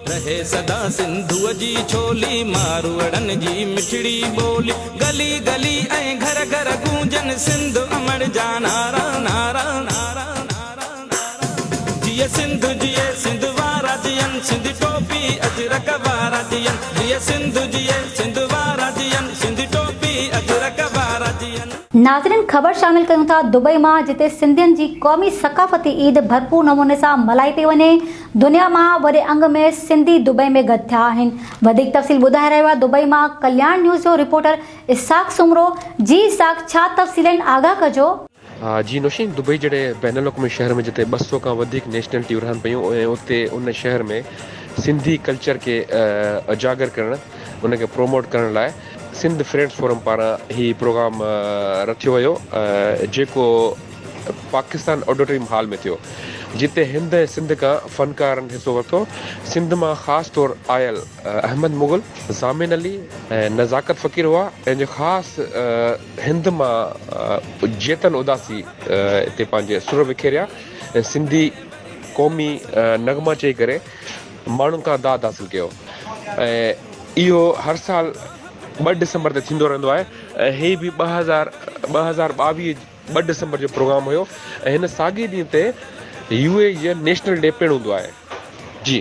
رهي سدا سنڌوء جي ڇولي، ماروئڙن جي مٺڙي ٻولي، گلي گلي ۽ گهر گهر گونجن سنڌ امڙ جا نعرا، نعرا، نعرا، نعرا، نعرا. جيئي سنڌ جيئي سنڌ وارا جيئن، سنڌي ٽوپي اجرڪ وارا جيئن، جيئي سنڌ جيئي سنڌ وارا جيئن، سنڌي ٽوپي اجرڪ وارا جيئن. ناظرين خبر شامل ڪيون ٿا دبئي مان جتي سنڌين جي قومي ثقافتي عيد ڀرپور نموني سان ملهائي پئي وڃي دنيا مان وڏي انگ ۾ سنڌي دبئي ۾ گڏ ٿيا آهن وڌيڪ تفصيل ٻڌائي رهيو آهي دبئي مان ڪلياڻ نيوز جو رپورٽر اسحاق سومرو جي اسحاق ڇا تفصيل آهن آگاهه ڪجو. جي نوشين دبئي جهڙي بين الاقوامي شهر ۾ جتي 200 کان وڌيڪ نيشنلٽيون رهن پيون ۽ اتي ان شهر ۾ سنڌي ڪلچر کي اجاگر ڪرڻ ان کي پروموٽ ڪرڻ لاء سنڌ فرينڊس فورم پاران هي پروگرام رٿيو ويو جيڪو پاڪستان آڊيٽوريم هال ۾ ٿيو جتي هند ۽ سنڌ کان فنڪارن حصو ورتو. سنڌ مان خاص طور آيل احمد مغل، ضامن علي ۽ نزاڪت فقير هئا ۽ جو خاص هند مان جيتن اداسي اتي پنهنجي سر وکيريا ۽ سنڌي قومي نغما چئي ڪري ماڻهن کان داد حاصل ڪيو ۽ اهو هر سال ٻه ڊسمبر تي ٿيندو رهندو آهي ۽ هي به 2000 2022 ٻه ڊسمبر جو پروگرام هيو ۽ هن ساڳي ڏينهن تي يو اي اي نيشنل ڊي پڻ هوندو آهي جي.